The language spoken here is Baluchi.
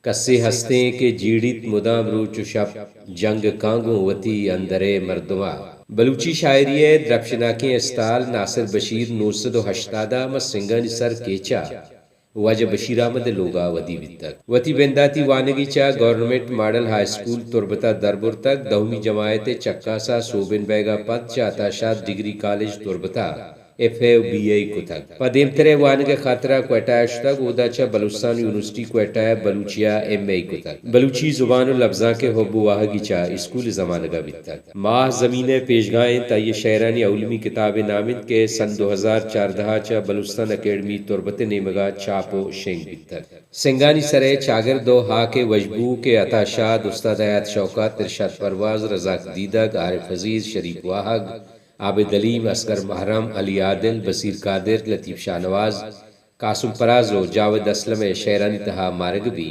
کسے ہستیں کہ جیڑیت مدام روچ و شپ، جنگ کاں گوں وتی اندرئے مردما۔ بلوچی شاعری ء درپشناکیں استال ناصر بشیر نو سد و ہشتاد ء ماں سنگانی سر کیچ ء واجہ بشیر احمد ء لوگ ء ودی بیتگ۔ وتی بنداتی وانگی چہ گورنمنٹ ماڈل ہائی اسکول تربت ء در برتگ، دہمی جماعت ء چکاس ء سوبین بیگ ء پد چہ عطا شاد ڈگری کالج تربت ء ایف اے و بی اے کتگ۔ پہ دیمترئے وانگ ء خاطرا کوئٹہ ء شتگ، اودا چہ بلوچستان یونیورسٹی کوئٹہ ء بلوچی ء ایم اے کتگ۔ بلوچی زبان و لبزانک ء حب و واہگی چہ اسکول زمانگ ء بیتگ۔ ماہ زمین ء پیشگاہ انت، آئی ء شئیرانی اولیمی کتاب ء نام انت کہ سن دو ہزار چاردہ ء چہ بلوچستان اکیڈمی تربت ء نیمگ ء چاپ و شنگ بیتگ۔ سنگانی سرئے چاگرد و ہاک ء وشبو کہ عطا شاد، استاد حیات شوکت، ارشاد پرواز، رزاق دیدگ، عارف عزیز، شریف واہگ، عابد حلیم، اصغر محرم، علی عادل، بصیر قادر، لطیف شاہنواز، قاسم فراز و جاوید اسلم ء شئیرانی تہا مارگ بیت۔